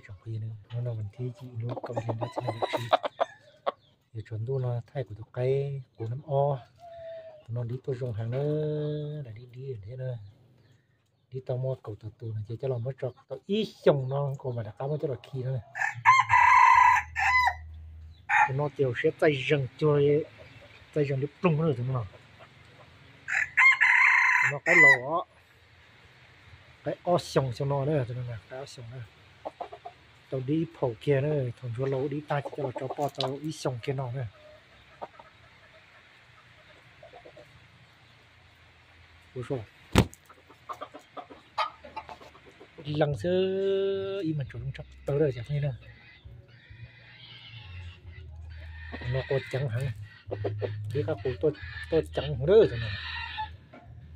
Tsoom phooj ywg, hnub no vas thib yim lub kaum yim lub xyoo ob txhiab nees nkaum tsib, yog tsaus ntuj no thaij kuv tus qaib qus nab ob, tus no dib tuaj zoo heev na, dib dib thiab na. Dib tau muaj kaum tawm tus no ces coj los muab tso tau ib xyoos no kuv mam rov qab muab coj los khi na. Tus no ces hauv siab txaij zeeg cuag, txaij zeeg li ploog na tus no. Tus no qaib laus os, qaib ob xyoos xyoo no na, tus no qaib ob xyoos na. Tau dib ib phaum kiag na, thaum ntsuag laus dib tag ces coj los tso poj tau ib xyoos kiag no na. Ua leej xwb ib mas tsaus zoo tshaj plaws lawm cov phooj ywg na. No qua ceev heev, dib qab qus tuaj ceev heev lawm tus no.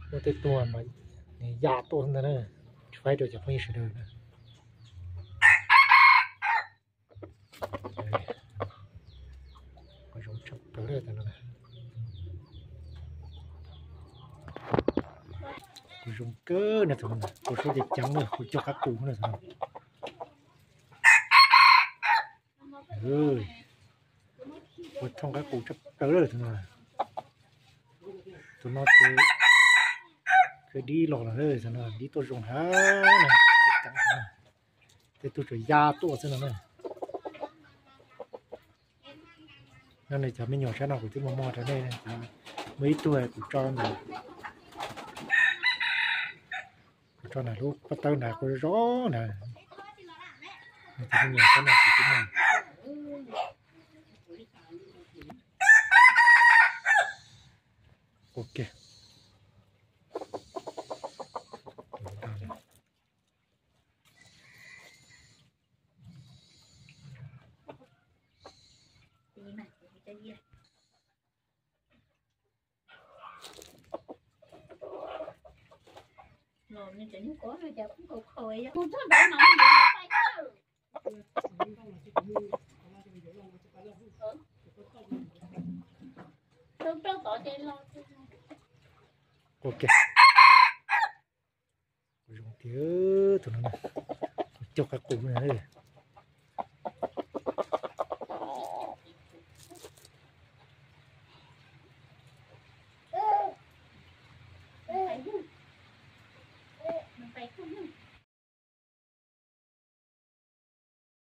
Muaj tej tug mas nws ya tuaj xwb ntag na. Tsis faib rau cov phooj ywg sawv daws na. Qua zoo tshaj plaws lawm tus no. Qua zoo kawg na tus no, qua suab ceev ceev na, qua cog qab qus na tus no. Qua thooj qab qus tshaj plaws lawm tus no. Tus no ces khiav dib los lawm, tus no dib tuaj zoo heev na, tuaj ceev heev na. Tej tug tsuas ya tuaj xwb no na. No ne cov me nyuam sab no kuv twb muaj muag rau nej, muaj ib tug kuv tso ntawm, kuv tso ntawm lub pob tawb ntawd kuv zov ntawd. Cov me nyuam sab no kuv twb muaj. Ok. Ok. Zoo tiag tus no, cog qab qus na.